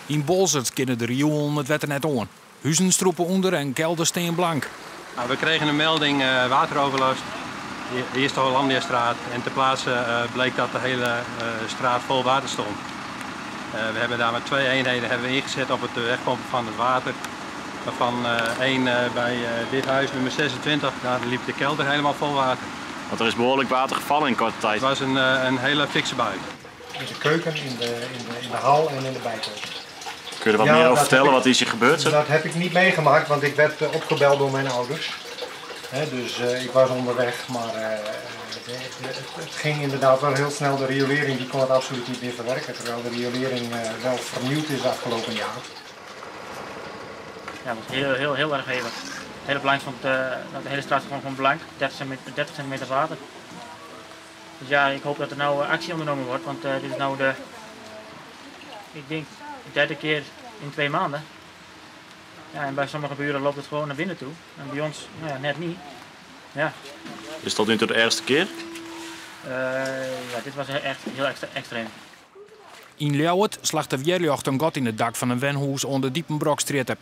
Yn Boalsert kinne de rioelen it wetter net oan. Huzen strûpe ûnder en kelders stean blank. Nou, we kregen een melding wateroverlast, de Eerste Hollandiastraat. En ter plaatse bleek dat de hele straat vol water stond. We hebben daar met twee eenheden hebben we ingezet op het wegpompen van het water. Waarvan één bij dit huis, nummer 26, daar liep de kelder helemaal vol water. Want er is behoorlijk water gevallen in korte tijd. Het was een hele fikse bui. In de keuken, in de hal en in de bijkeuken. Kun je er wat Ja, meer over dat vertellen? heb Wat is hier gebeurd? Dat heb ik niet meegemaakt, want ik werd opgebeld door mijn ouders. Hè, dus ik was onderweg, maar het ging inderdaad wel heel snel. De riolering die kon het absoluut niet meer verwerken, terwijl de riolering wel vernieuwd is afgelopen jaar. Ja, het was heel, heel, heel erg hevig. Het hele plein stond, de hele straat stond gewoon blank, 30 centimeter, 30 centimeter water. Dus ja, ik hoop dat er nou actie ondernomen wordt, want dit is nou de, ik denk, de derde keer in 2 maanden. Ja, en bij sommige buren loopt het gewoon naar binnen toe. En bij ons, nou ja, net niet. Ja, Is dat nu tot de ergste keer? Ja, dit was echt heel extreem. Yn Ljouwert slacht de wjerljocht in gat yn it dak fan in wenhûs oan de Diepenbrokstrjitte.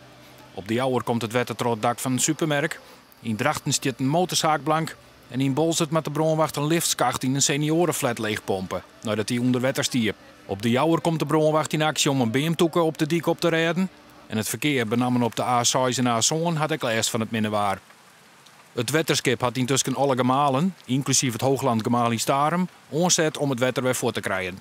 Op De Jouwer komt it wetter troch it dak fan in supermerk. Yn Drachten stiet in motorsaak blank. En yn Boalsert moat de brânwacht in liftskacht yn in senioareflat leechpompe, neidat dy ûnder wetter stie. Op De Jouwer komt de brânwacht yn aksje om in beamtûke op de dyk op te rêden. En it ferkear, benammen op de A6 en A7, hat ek lêst fan it minne waar. It wetterskip hat yntusken alle gemalen, ynklusyf it Hooglandgemaal yn Starum, oanset om it wetter wer fuort te krijen.